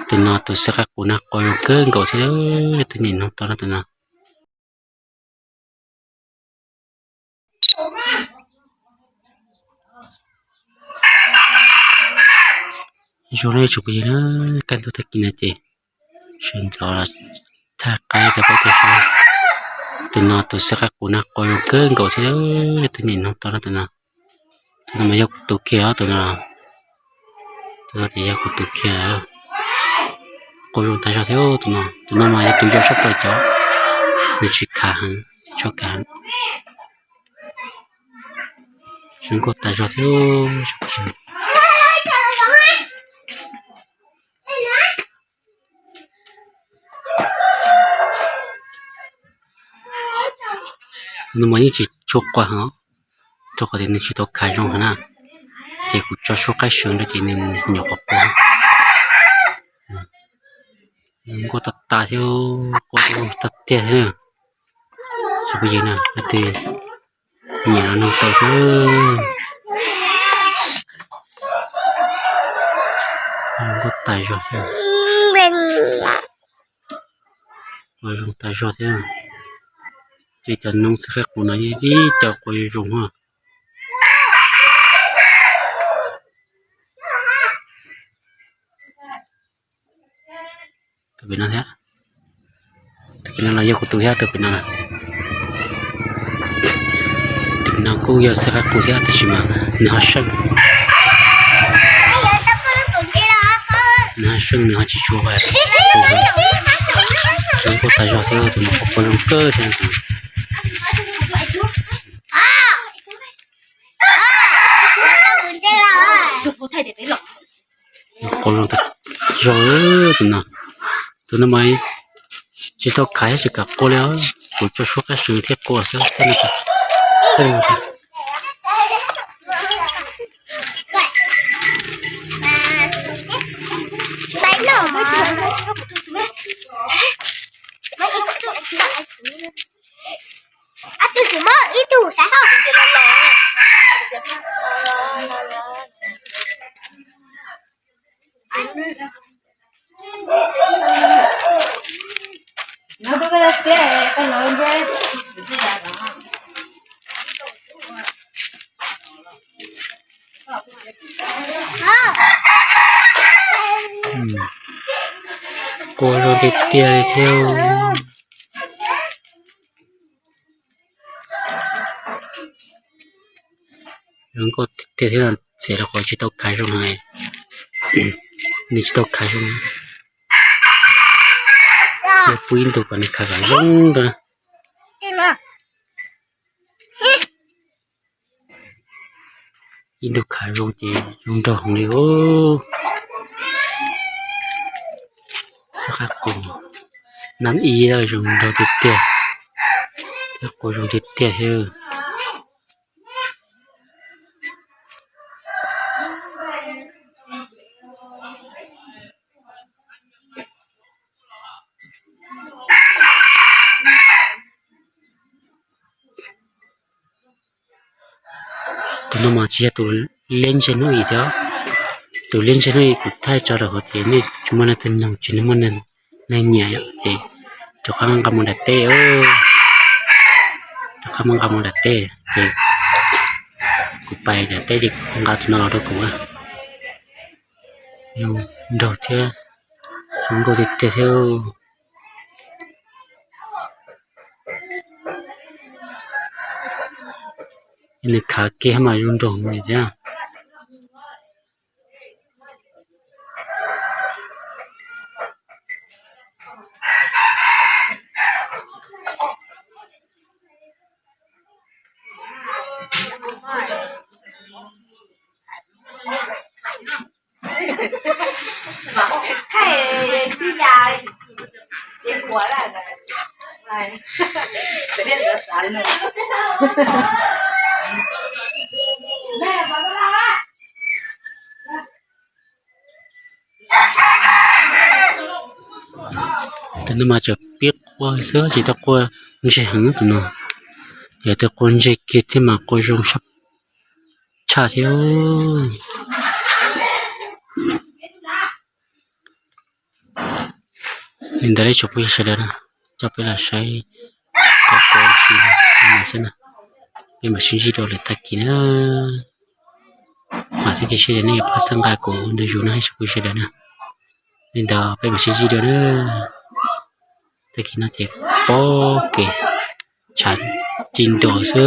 Tus no tus xab qab qus no qua zoo kawg nkaus thiab, leej twg nyiam nug tau no tus no. Zoo no tsoom phooj ywg na, kaj ntug tag kis no ces sawv ntxov los thaj qab rau peb tug saib. Tus no tus xab qab qus no qua zoo kawg nkaus thiab, leej twg nyiam nug tau no tus no. Tus no mas yog kuv tus kiag os, tus no, tus no ces yog kuv tus kiag. Qua zoo tas zog thiab tus no, tus no mas yog tus yau tshaj plaws cov, nws tsis khav heev, tsis tshua khav heev. Zoo nkauj tas zog thiab. Tus no mas yeej tsis tshua qua heev, rau qhov tias nws tsis tau khav zoo heev na, ces kuv tso suab qab seev rau ces nws nyuam qhuav qua. Nkauj tas tas thiab, qua zoo tiag tiag thiab. Tsoom phooj ywg na, leej twg nyiam los nug tau thiab. Nkauj tas zog thiab. Qua zoo tas zog thiab. Ces cov noob xab qab qus no ib co qua zoo zoo. Tus pem no thiab, tus pem no los yog kuv tus thiab, tus pem no. Tus pem no kuj yog xab qab qus thiab tab sis mas nws ho seej, nws ho seej nws ho tsis tshua qua. Zoo nkauj tas zog thiab, tus no qua zoo kawg thiab. Qua zoo tas zog tus no. Tus no mas tsis tau khav thiab tsis kam qua li os, kuv tso suab qab seev thiab qua xwb. Qua zoo tiag tiag li thiab. Zoo nkauj tiag tiag thiab, txhia rau qhov tsis tau khav zoo heev, nws tsis tau khav zoo. Ces pub ib ntus kom nws khav kom zoo rau na. Ib ntus khav zoo ces zoo nraug heev li os. Xab qab qus nab ib zoo nraug tiag tiag, thiab qua zoo tiag tiag thiab. Tus no mas tsis yog tus liab ntseg hnub ib thiab. Tus liab ntseg hnub ib kuv thaij tso rau hauv ces nej tsis muaj leej twg nug, tsis muaj neeg nyiam yom, ces rov qab nqa mus nram teb, rov qab muab nqa mus nram teb ces kuv pais nram teb ces kuv nqa tus no los rau kuv. Zoo nraug thiab, zoo nkauj tiag tiag thiab. Nws khav kiag mas zoo nraug li thiab. Tus no mas tseem pib qua xwb tsis tau qua ntseg heev tus no. Yog tias qua ntseg kiag thiab mas qua zoo tshaj thiab. Li ntawd ib tsoom phooj ywg sawv daws na, coj peb los saib pab ko si no xwb na. Peb mam sib ntsib dua lwm tag kis na. Mas thiab tiam sis nej yuav pab txhawb nqa kuv ntu zus no ib tsoom phooj ywg sawv daws na. Li ntawd peb mam sib ntsib dua na. Tag kis no ces pob kev tshav ci nrog xwb.